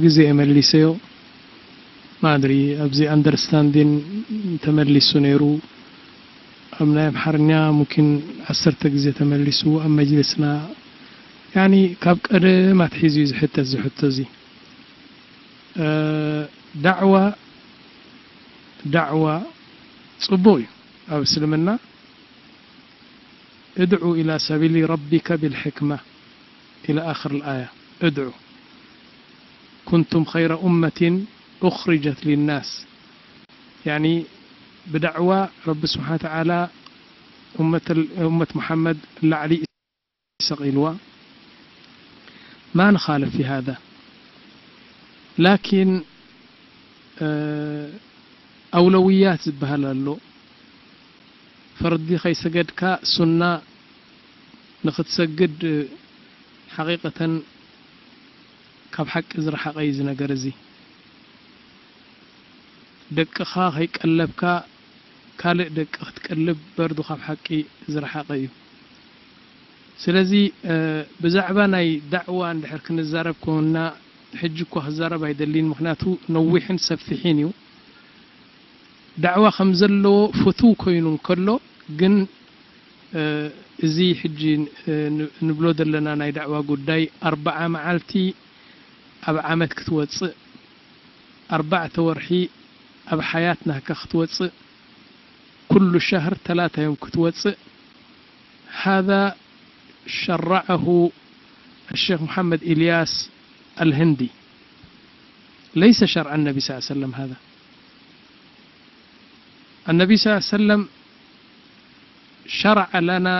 ግዜ እየ መሊሰዮ። ማድሪ ኣብዚ ኣንደርስታንዲን ተመሊሱ ነይሩ። ኣብ ናይ ኣምሓርኛ ሙኪን ዓሰርተ ግዜ ተመሊሱ ኣብ መጅልስና። ያኒ ካብ ቀደም ኣትሒዙ እዩ ዝሕተት ዝሕቶ እዚ። እ፣ ዳዕዋ፣ ዳዕዋ ጽቡቕ እዩ ኣብ እስልምና። ادع إلى سبيل ربك بالحكمة إلى آخر الآية. ادع. كنتم خير أمة أخرجت للناس. يعني ብዳዕዋ ረቢ ስብሓነ ወተዓላ ኡመት፣ ኡመት ሙሓመድ ላዕሊ ሰቒልዋ። ما نخالف في هذا. لكن፣ እ፣ أولويات ዝበሃል ኣሎ። ፈርዲ ከይሰገድካ ሱና ንኽትሰግድ፣ እ፣ ሓቂቀተን ካብ ሓቂ ዝረሓቐ እዩ እዚ ነገር እዚ። ደቅኻ ከይቀለብካ ካልእ ደቂ ክትቀልብ በርዱ ካብ ሓቂ ዝረሓቐ እዩ። ስለዚ፣ እ፣ ብዛዕባ ናይ ዳዕዋ እንድሕር ክንዛረብ ኮንና፣ ሕጂ እኳ ክዛረብ ኣይደሊን፣ ምኽንያቱ ነዊሕን ሰፊሕን እዩ። ዳዕዋ ከም ዘለዎ ፍቱው ኮይኑ እንከሎ ግን፣ እ፣ እዚ ሕጂ፣ እ፣ ን-፣ ንብሎ ዘለና ናይ ዳዕዋ ጉዳይ ኣርብዓ መዓልቲ ኣብ ዓመት ክትወጽእ፣ ኣርባዕተ ወርሒ ኣብ ሓያት ናህካ ክትወጽእ፣ ኩሉ ሸህር ተላታ ዮም ክትወጽእ። هذا شرعه الشيخ محمد إلياس الهندي، ليس شرع النبي صلى الله عليه وسلم هذا. النبي صلى الله عليه وسلم شرع لنا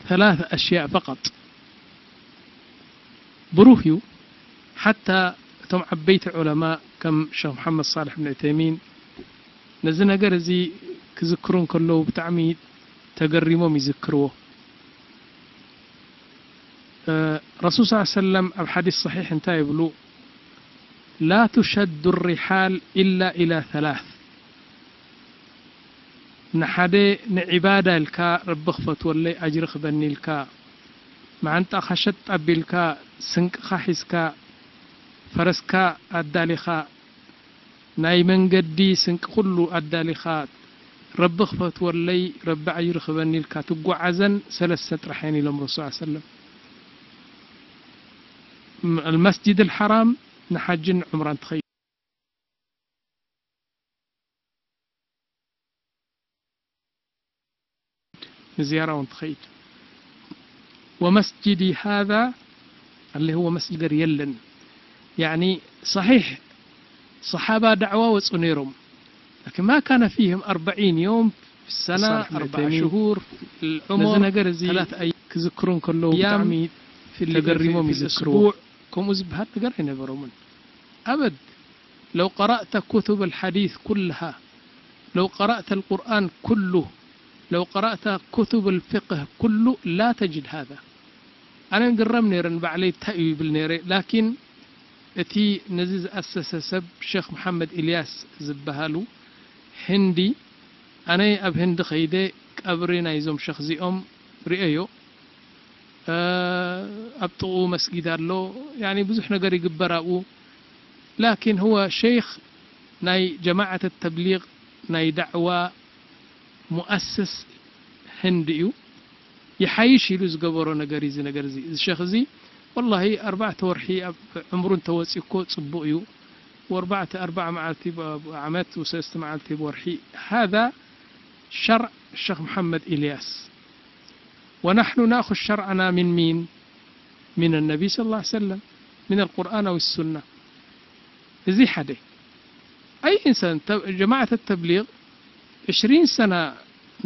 ثلاث أشياء فقط. ብሩህ እዩ። ሓታ እቶም ዓበይቲ ዑለማ ከም ሸኽ መሓመድ ሳልሕ ብን ዑተይሚን ነዚ ነገር እዚ ክዝክሩ እንከለዉ ብጣዕሚ ተገሪሞም ይዝክርዎ። እ፣ ረሱል ስ ሰለም ኣብ ሓዲስ ሰሒሕ እንታይ ይብሉ? لا تشد الرحال إلا إلى ثلاث. ንሓደ ንዒባዳ ኢልካ ረቢ ክፈትወለይ ኣጅሪ ክበኒ ኢልካ መዓንጣኻ ሸጥ ኣቢልካ ስንቅኻ ሒዝካ ፈረስካ ኣዳሊኻ ናይ መንገዲ ስንቂ ኩሉ ኣዳሊኻ ረቢ ክፈትወለይ ረቢ ኣጅሪ ክበኒ ኢልካ ትጓዓዘን ሰለስተ ጥራሕ እየን ኢሎም ረሱል ሰለም። المسجد الحرام ንሓጅን ዑምራን ትኸይድ ንዝያራ እውን ትኸይድ። ومسجدي هذا اللي هو مسجد የለን። يعني صحيح صحابة دعوة ወፁ ነይሮም لكن ما كان فيهم أربعين يوم في السنة أربع شهور في العمر ነዚ ነገር እዚ ክዝክሩ እንከለዉ ብጣዕሚ ተገሪሞም ይዝክርዎ። ከምኡ ዝበሃል ነገር ኣይነበሮምን። أبد. لو قرأت كتب الحديث كلها، لو قرأت القرآن كله، لو قرأت كتب الفقه كله، لا تجد هذا. ኣነ ግረም ነይረ ንባዕለይ እንታይ እዩ ይብል ነይረ። ላኪን እቲ ነዚ ዝኣሰሰ ሰብ ሸኽ መሓመድ ኢልያስ ዝበሃሉ ህንዲ፣ ኣነ ኣብ ህንዲ ኸይደ ቀብሪ ናይዞም ሸኽ እዚኦም ርእየዮ። ኣብ ጥቕኡ መስጊድ ኣሎ። ያኒ ብዙሕ ነገር ይግበር ኣብኡ። ላኪን ሁወ ሸይኽ ናይ ጀማዓት ተብሊግ ናይ ዳዕዋ ሙኣስስ ህንድ እዩ። ይሓይሽ ኢሉ ዝገበሮ ነገር እዩ እዚ ነገር እዚ። እዚ ሸኽ እዚ ወላሂ ኣርባዕተ ወርሒ ኣብ ዕምሩ እንተወፂኡ እኮ ፅቡቕ እዩ። ወኣርባዕተ ኣርባዓ መዓልቲ ብ-፣ ዓመት ወሰለስተ መዓልቲ ብወርሒ ሃዛ ሸርዕ ሸኽ መሓመድ ኢልያስ። ونحن نأخذ شرعنا من مين؟ من النبي صلى الله عليه وسلم، من القرآن أو السنة. እዚ ሓደ። أي إنسان ተ-، ጀማዓት ተብሊግ ዕሽሪን ሰና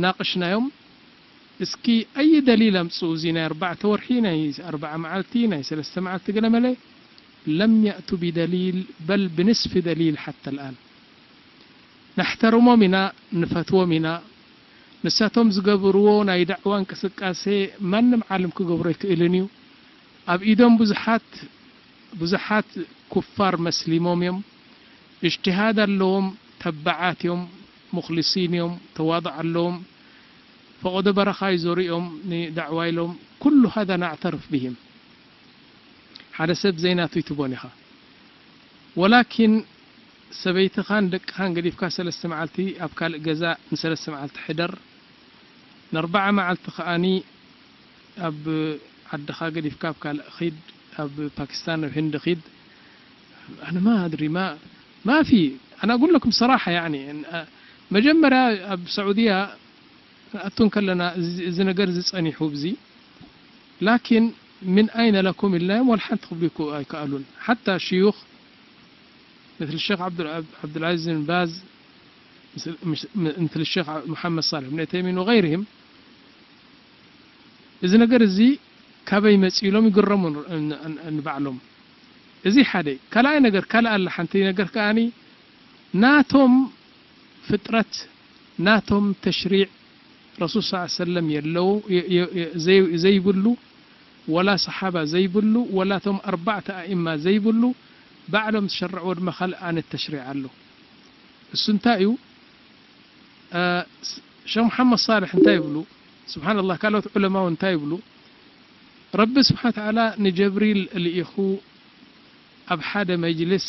ናቕሽናዮም። እስኪ ኣይ ደሊል ኣምጽኡ፣ እዚ ናይ ኣርባዕተ ወርሒ፣ ናይ ኣርብዓ መዓልቲ፣ ናይ ሰለስተ መዓልቲ ገለ መለ። لم يأتوا بدليل، بل بنصف دليل حتى الآن. ነሕተርሞም ኢና፣ ንፈትዎም ኢና። ንሳቶም ዝገብርዎ ናይ ዳዕዋ እንቅስቃሴ ማንም ዓለም ክገብሮ ኣይክእልን እዩ። ኣብ ኢዶም ብዙሓት፣ ብዙሓት ኩፋር መስሊሞም እዮም። እጅትሃድ ኣለዎም፣ ተባዓት እዮም፣ ሙኽሊሲን እዮም፣ ተዋضዕ ኣለዎም። ፈቐዶ በረኻ ይዞሩ እዮም ንዳዕዋ ኢሎም። ኩሉ ሃዛ ናዕተርፍ ብሂም። ሓደ ሰብ ዘይናቱ ይትቦን ኢኻ። ወላኪን ሰበይትኻን ደቅኻን ገዲፍካ ሰለስተ መዓልቲ ኣብ ካልእ ገዛ ንሰለስተ መዓልቲ ሕደር፣ ንኣርባዓ መዓልቲ ከኣኒ ኣብ ዓድኻ ገዲፍካ ኣብ ካልእ ኺድ፣ ኣብ ፓኪስታን፣ ኣብ ህንዲ ኺድ። ኣነ ማ ኣድሪ፣ ማ፣ ማፊ፣ ኣነ ኣጉል ለኩም ሰራሓ፣ ያኒ፣ መጀመርያ ኣብ ሰዑድያ ኣቱ እንከለና እዚ፣ እዚ ነገር እዚ ጸኒሑ ብዚ፣ ላኪን ምን ኣይነ ለኩም ኢልናዮም ወላ ሓንቲ ክብሉ ይክ-፣ ኣይከኣሉን። ሓታ ሽዩኽ مثل الشيخ عبد، عبد العزيز بن باز، مثل، مش، مثل الشيخ محمد صالح بن عثيمين وغيرهم، እዚ ነገር እዚ ካበይ መጽኡ ኢሎም ይግረሙ ን-፣ ን-፣ ን-፣ ንባዕሎም። እዚ ሓደ። ካልኣይ ነገር፣ ካልእ ኣለ ሓንቲ ነገር ከኣኒ፣ ናቶም ፍጥረት፣ ናቶም ተሽሪዕ ረሱል ሰለላሁ ዐለይሂ ወሰለም የለው፣ የ-፣ የ-፣ የ-፣ ዘይ-፣ ዘይብሉ፣ ወላ ሰሓባ ዘይብሉ፣ ወላ ቶም ኣርባዕተ ኣእማ ዘይብሉ፣ ባዕሎም ዝሸርዕዎ ድማ ካልእ ኣነት ተሽሪዕ ኣሎ። እሱ እንታይ እዩ? አ፣ ስ-፣ ሸኽ መሓመድ ሳልሕ እንታይ ይብሉ? ስብሓንላህ፣ ካልኦት ዑለማ እውን እንታይ ይብሉ? ረቢ ስብሓን ተዓላ ንጀብሪል ልኢኹ ኣብ ሓደ መጅልስ፣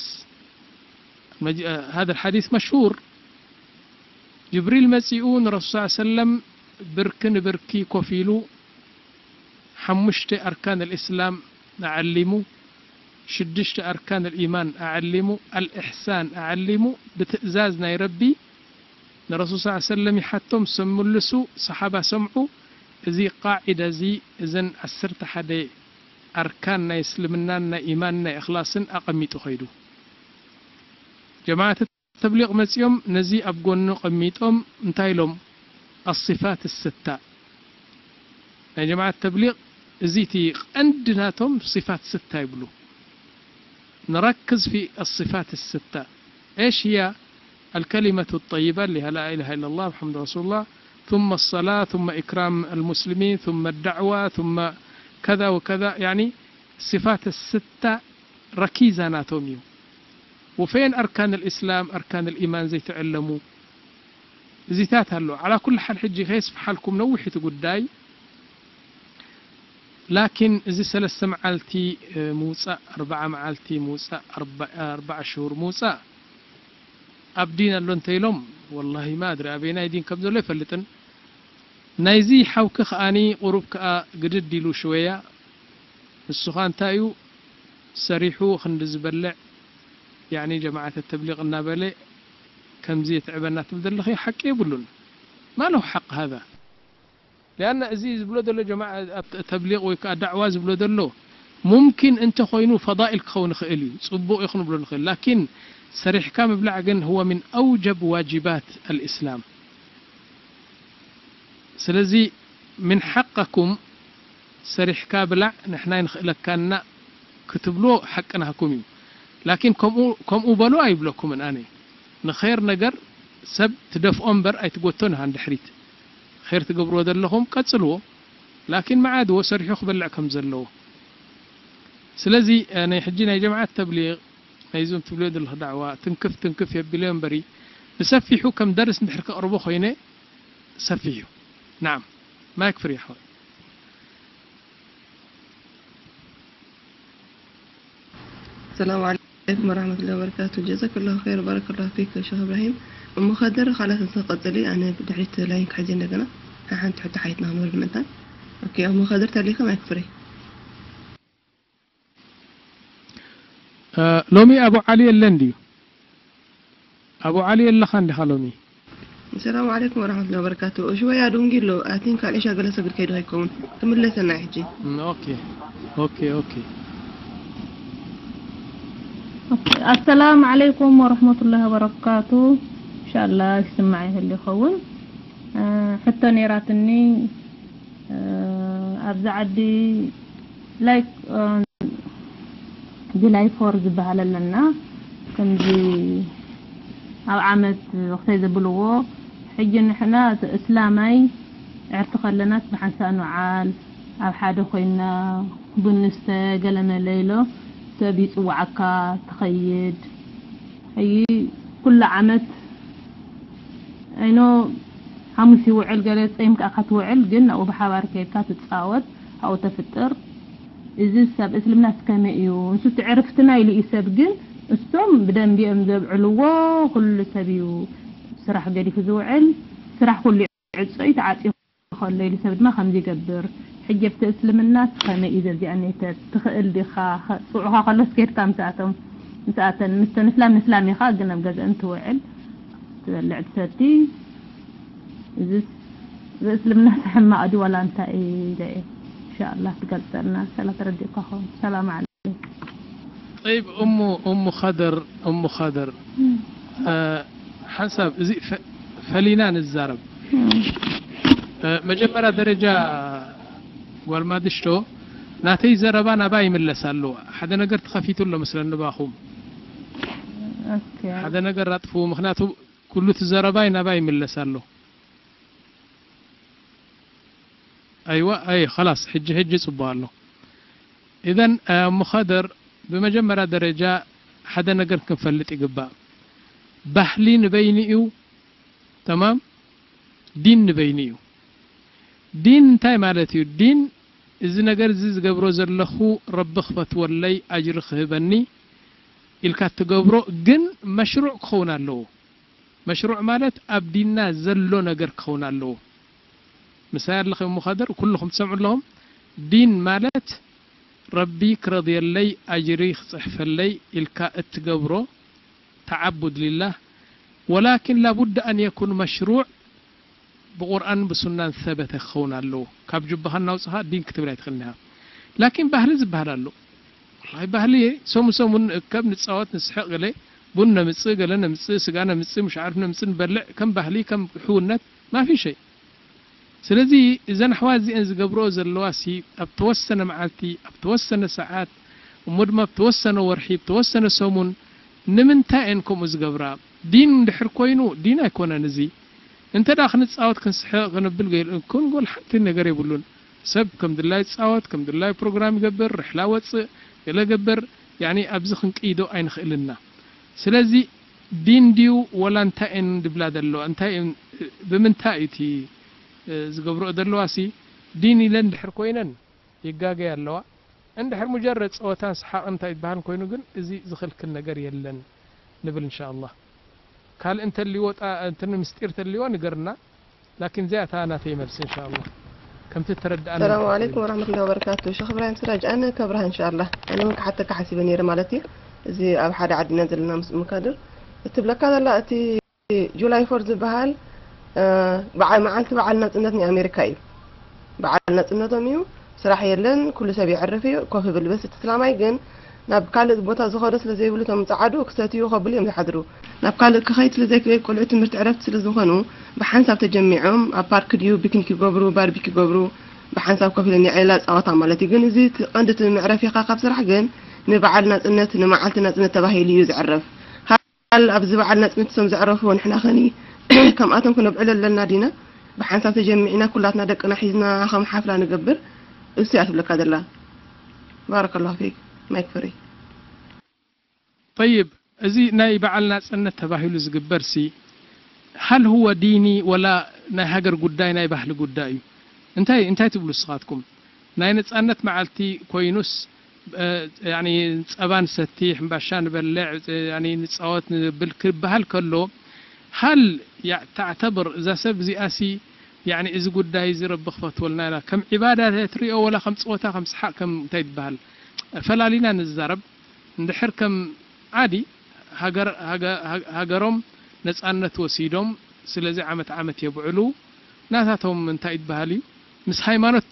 መጅ-፣ አ፣ ሃذا الحديث مشهور። ጅብሪል መጺኡ ንረሱል ሰለላሁ ዐለይሂ ወሰለም ብርኪ ንብርኪ ኮፍ ኢሉ፣ ሓሙሽተ ኣርካን ልእስላም ኣዓሊሙ፣ ሽዱሽተ ኣርካን ልኢማን ኣዓሊሙ፣ ኣልእሕሳን ኣዓሊሙ፣ ብትእዛዝ ናይ ረቢ ንረሱል ሰለላሁ ዐለይሂ ወሰለም ይሓቶም፣ ሰምልሱ፣ ሰሓባ ሰምዑ። እዚ ቃዒዳ እዚ፣ እዘን ዓሰርተ ሓደ ኣርካን ናይ እስልምናን ናይ ኢማን ናይ እኽላስን ኣቐሚጡ ኸይዱ። ጀማዓት ተብሊቕ መጺኦም ነዚ ኣብ ጎኑ ቀሚጦም እንታይ ኢሎም? ኣስፋት ስታ። ናይ ጀማዓት ተብሊቕ እዚ እቲ ቀንዲ ናቶም ስፋት ስታ ይብሉ። نركز في الصفات الستة. إيش هي؟ الكلمة الطيبة اللي هي لا إله إلا الله محمد رسول الله، ثم الصلاة، ثم إكرام المسلمين، ثم الدعوة، ثم كذا وكذا، يعني صفات الستة ركيزة ናቶም እዩ። وفين أركان الإسلام، أركان الإيمان ዘይተዐለሙ እዚታት ኣሎ። على كل حال ሕጂ ከየስፍሓልኩም ነዊሕ እቲ ጉዳይ። ላኪን እዚ ሰለስተ መዓልቲ፣ እ፣ ምውጻእ፣ ኣርባዓ መዓልቲ ምውጻእ፣ ኣርባ-፣ ኣርባዓ ሽሁር ምውጻእ ኣብ ዲን ኣሎ እንተ ኢሎም፣ ወላሂ ማ ኣድሪ ኣበየናይ ዲን ከም ዘሎ ኣይፈልጥን። ናይዚ ሓውኪ ከኣኒ ቁሩብ ከኣ ግድድ ኢሉ ሽወያ። ንሱ ኸኣ እንታይ እዩ ሰሪሑ ክንዲ ዝበልዕ፣ ያኒ ጀማዓት ተብሊቕ እናበለ ከምዚ የትዕበና ትብል ዘለኺ ሓቂ የብሉን። ما له حق هذا؟ لأن እዚ ዝብሎ ዘሎ ጀማዓ፣ ኣብ ተ-፣ ተብሊቕ ወይ ከኣ ዳዕዋ ዝብሎ ዘሎ ሙምኪን እንተ ኾይኑ ፈዳኢል ክኸውን ይኽእል እዩ፣ ጽቡቕ እዩ ክንብሎ ንኽእል። ላኪን ሰሪሕካ ምብላዕ ግን هو من أوجب واجبات الإسلام። ስለዚ من حقكم ሰሪሕካ ብላዕ፣ ንሕና ኣይንኽእለካና ክትብልዎ ሓቂ ናህኩም እዩ። ላኪን ከምኡ፣ ከምኡ በሉ ኣይብለኩምን ኣነ። ንኸይር ነገር ሰብ ትደፍኦ እምበር ኣይትጎቶን ኢኻ ንድሕሪት። ኸይር ትገብርዎ ዘለኹም ቀጽልዎ፣ ላኪን መዓድዎ ሰሪሑ ክበልዕ ከም ዘለዎ። ስለዚ፣ እ፣ ናይ ሕጂ ናይ ጀማዓት ተብሊቕ፣ ናይዞም ትብልዮ ዘለኹ ዳዕዋ ትንክፍ ትንክፍ የቢለዮ እምበሪ፣ ብሰፊሑ ከም ደርስ እንድሕር ከቕርቦ ኮይነ ሰፊሕ እዩ። ናዓም፣ ማይክ ፍሪ ሓወይ። السلام عليكم ورحمة الله وبركاته. جزاك الله خير، بارك الله فيك شيخ إبراهيم. أم خضر، خلاص أنت قتلي، أنا بدحيت لاين كحجي نقنا. ها، حنت حتى حياتنا هنور بمنتان. أوكي، أم خضر، تليكم، مايك فري. እ፣ ሎሚ ኣቡ ዓሊ የለን ድዩ? ኣቡ ዓሊ የለኻን ዲኻ ሎሚ? السلام عليكم ورحمة الله وبركاته. ሽወያ ዱንጊ ኣሎ። I think ካልእ ሻገለ ሰግድ ከይዱ ኣይከውን። ክምለሰና ሕጂ። እም፣ ኦኬ። ኦኬ፣ ኦኬ። ኦኬ። السلام عليكم ورحمة الله وبركاته. إن شاء الله ይስማዕ ይህል ይኸውን። እ፣ ሕቶ ነይራትኒ። እ፣ ኣብዚ ዓዲ ላይክ፣ እ፣ ጁላይ ፎር ዝበሃል ኣለና። ከምዚ ኣብ ዓመት ክሰይ ዘብልዎ፣ ሕጂ ንሕና እቲ እስላማይ ዕርፊ ከለናስ ብሓንሳእ ንውዓል፣ ኣብ ሓደ ኮይና ቡን ንስተ ገለመለ ኢሎ ሰብ ይጽውዓካ ትኸይድ። ሕጂ ኩሉ ዓመት ኣይኖ ሓሙስ ይውዕል ገለ ጸይም ከኣ ትውዕል፣ ግን ናብኡ ብሓባር ከይድካ ትጻወት፣ ኣብኡ ተፍጥር። እዚ ሰብ እስልምናስ ከመይ እዩ? ንሱ እቲ ዕርፍትና ኢሉ እዩ ሰብ፣ ግን እሶም ብደንቢ እዮም ዘብዕልዎ። ኩሉ ሰብ እዩ ስራሕ ገዲፉ ዝውዕል። ስራሕ ኩሉ ዕጾ እዩ፣ ተዓጽዩ ከሎ ኢሉ ሰብ ድማ ከምዚ ይገብር። ሕጂ ኣብቲ እስልምናስ ከመይ እዩ ዘዚኣ ኔተት? ትኽእል ዲኻ? ጽውዑኻ ከሎ ስኬድካ ምስኣቶም፣ ምስኣተን፣ ምስተን እስላም እስላም ኢኻ፣ ግን ኣብ ገዝአን ትውዕል፣ ትበልዕ፣ ትሰቲ። እዚስ ብእስልምና ሕማቕ ድዩ ዋላ እንታይ ኢለ እየ? ኢንሻኣላህ ትገልጸልና። ሰላ ተረዲእካ ኸውን። ሰላም ዓለይኩም። طيب، أم أم خضر، أم خضر، ሓንሳብ እዚ ፈ- ፈሊና ንዛረብ። መጀመርያ ደረጃ ጓል ማድሽቶ፣ ናተይ ዘረባ ናባይ ይምለስ ኣሎ። ሓደ ነገር ተኸፊቱ ኣሎ መስለኒ ባኹም። ሓደ ነገር ኣጥፍኡ፣ ምኽንያቱ ኩሉ እቲ ዘረባይ ናባይ ይምለስ ኣሎ። ኣይዋ፣ ኣይ፣ خلاص፣ ሕጂ፣ ሕጂ ጽቡቕ ኣሎ። إذن، እ፣ እሞ ኸድር፣ ብመጀመርያ ደረጃ ሓደ ነገር ክንፈልጥ ይግባእ። ባህሊ ንበይኑ እዩ፣ ተማም፣ ዲን ንበይኑ እዩ። ዲን እንታይ ማለት እዩ? ዲን፣ እዚ ነገር እዚ ዝገብሮ ዘለኹ ረቢ ክፈትወለይ፣ ኣጅሪ ክህበኒ ኢልካ እትገብሮ፣ ግን መሽሩዕ ክኸውን ኣለዎ። መሽሩዕ ማለት ኣብ ዲንና ዘሎ ነገር ክኸውን ኣለዎ። ምሳይ ኣለኸ እሞ ኸድር፣ ኩልኹም ትሰምዑ ኣለኹም። ዲን ማለት ረቢ ክረድየለይ፣ ኣጅሪ ክጽሕፈለይ ኢልካ እትገብሮ ተዓቡድ ሊላህ፣ ወላኪን ላቡድ ኣን የኩን መሽሩዕ ብቁርኣን ብሱናን ሰበተ ክኸውን ኣለዎ። ካብ ጅባኻ እናውጽኻ ዲን ክትብል ኣይትኽእልን ኢኻ። ላኪን ባህሊ ዝበሃል ኣሎ። ወላሂ ባህሊ እየ። ሰሙን ሰሙን ንእከብ፣ ንጻወት፣ ንስሕቕ፣ ገለ ቡን ነምጽእ፣ ገለ ነምጽእ፣ ስጋ ነምጽእ፣ ምሽ ዓርፍ ነምጽእ፣ ንበልዕ፣ ከም ባህሊ፣ ከም ሕውነት ማፊ ሸይ። ስለዚ እዘን ኣሕዋት እዚአን ዝገብርኦ ዘለዋ ሲ ኣብ ተወሰነ መዓልቲ፣ ኣብ ተወሰነ ሰዓት፣ እሞ ድማ ኣብ ተወሰነ ወርሒ፣ ኣብ ተወሰነ ሰሙን፣ ንምንታይ እየን ከምኡ ዝገብራ? ዲን እንድሕር ኮይኑ፣ ዲን ኣይኮነን እዚ። እንተ ደኣ ክንጻወት፣ ክንስሕቕ፣ ክንብል ገይር፣ ክንጎል ሓንቲ ነገር የብሉን። ሰብ ከም ድላይ ይጻወት፣ ከም ድላይ ፕሮግራም ይገብር፣ ርሕላ ወጽእ፣ ገለ ገብር፣ ያኒ ኣብዚ ክንቅይዶ ኣይንኽእልና። ስለዚ ዲን ድዩ ወላ እንታይ እየን ድብላ ዘለዋ? እንታይ እየን፣ ብምንታይ እዩ እቲ፣ እ፣ ዝገብርኦ ዘለዋ ሲ? ዲን ኢለን እንድሕር ኮይነን ይጋገያ ኣለዋ። እንድሕር ሙጀረድ ጸወታን ሰሓቕን እንታይ ይበሃል ኮይኑ ግን እዚ ዝኽልክል ነገር የለን ንብል እንሻኣላህ። ካልእ እንተልዎ ጣ-፣ እንትን ምስጢር ተልዎ ንገርና። ላኪን እዚኣ እታ ናተይ መልሲ እንሻኣላህ። ከምቲ ተረድኣኒ ሰላም ዓለይኩም ወራህመቱላሂ ወበረካቱ። ሸኽ እብራሂም ስራጅ፣ ኣነ ከብርሃ እንሻኣላህ። ኣነ እውን ክሓተካ ሓሲበ ነይረ ማለት እዩ። እዚ ኣብ ሓደ ዓድና ዘለና ምስ እሙ ካድር እትብለካ ዘላ እቲ ጁላይ ፎር ዝበሃል፣ እ፣ በዓ-፣ መዓልቲ በዓል ናጽነት ናይ ኣሜሪካ እዩ። በዓል ናጽነቶም እዩ። ስራሕ የለን፣ ኩሉ ሰብ የዕርፍ እዩ፣ ኮፍ ይብል። በስ እቲ ስላማይ ግን ናብ ካልእ ቦታ ዝኸዶ ስለ ዘይብሉ፣ እቶም ጸዓዱ ክሰትዩ ከብሉ እዮም ዝሓድሩ። ናብ ካልእ ክኸይድ ስለ ዘይክእል፣ ቆልዑ ትምህርቲ ዕረፍቲ ስለ ዝኾኑ፣ ብሓንሳብ ተጀሚዖም ኣብ ፓርክ ድዩ ፒክኒክ ይገብሩ፣ ባርቢክ ይገብሩ፣ ብሓንሳብ ኮፍ ኢሎም የዕልላ ጸወታ ማለት እዩ። ግን እዚ እቲ ቀንዲ እቲ መዕረፊኻ ካብ ስራሕ ግን ንበዓል ናጽነት፣ ንመዓልቲ ናጽነት ተባሂሉ እዩ ዝዕረፍ። ቃል ኣብዚ በዓል ናጽነት እቶም ዘዕረፉ ንሕና ኸኒ ከምኣቶም ክነብዕል ኣለና ዲና? ብሓንሳብ ተጀሚዕና ኩላትና ደቅና ሒዝና ከም ሓፍላ ንገብር። እሱ እያ ትብለካ ዘላ። ባረከላሁ ፊክ። ማይክ ፍሪ። ጠይብ፣ እዚ ናይ በዓል ናጽነት ተባሂሉ ዝግበር ሲ፣ ሀል ሁወ ዲኒ ወላ ናይ ሃገር ጉዳይ፣ ናይ ባህሊ ጉዳይ እዩ? እንታይ፣ እንታይ ትብሉ ንስኻትኩም? ናይ ነጻነት መዓልቲ ኮይኑስ፣ እ፣ ያኒ ጸባ ንሰቲ፣ ሕምባሻ ንበልዕ፣ ያኒ ንጻወት ንብል ክበሃል ከሎ፣ ሀል ያ-፣ ተዕተብር እዛ ሰብ እዚኣሲ፣ ያኒ እዚ ጉዳይ እዚ ረቢ ክፈትወልና ኢላ ከም ዒባዳ ትሪኦ ወላ ከም ጸወታ፣ ከም ሰሓቕ፣ ከም እንታይ ትበሃል? ፈላሊና ንዛረብ። እንድሕር ከም ዓዲ ሃገር-፣ ሃገ-፣ ሃገ-፣ ሃገሮም ነጻነት ወሲዶም፣ ስለዚ ዓመት ዓመት የብዕሉ። ናታቶም እንታይ ይበሃል እዩ? ምስ ሃይማኖት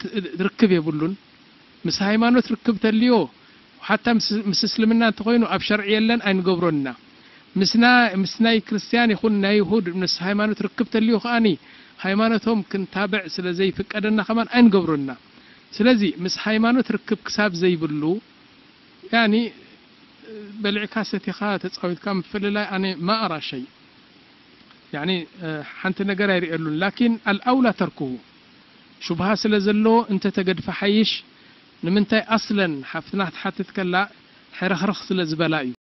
ርክብ የብሉን። ምስ ሃይማኖት ርክብ ተልዮ፣ ሓታ ምስ፣ ምስ እስልምና እንተኾይኑ ኣብ ሸርዒ የለን፣ ኣይንገብሮን ኢና። ምስና፣ ምስ ናይ ክርስትያን ይኹን ናይ ይሁድ ምስ ሃይማኖት ርክብ ተልዮ ከኣኒ፣ ሃይማኖቶም ክንታብዕ ስለ ዘይፍቀደና ከማን ኣይንገብሮን ኢና። ስለዚ ምስ ሃይማኖት ርክብ ክሳብ ዘይብሉ፣ ያኒ በሊዕካ ሰቲኻ ተጻዊትካ ምፍልላይ ኣነ ማ ኣራ ሸይ። ያኒ፣ እ፣ ሓንቲ ነገር ኣይርእየሉን። ላኪን ኣልኣውላ ተርኩሁ። ሹብሃ ስለ ዘሎ እንተ ተገድፈ ሓይሽ። ንምንታይ ኣስለን ሓፍትና ክትሓትት ከላ ሕርኽርኽ ስለ ዝበላ እዩ።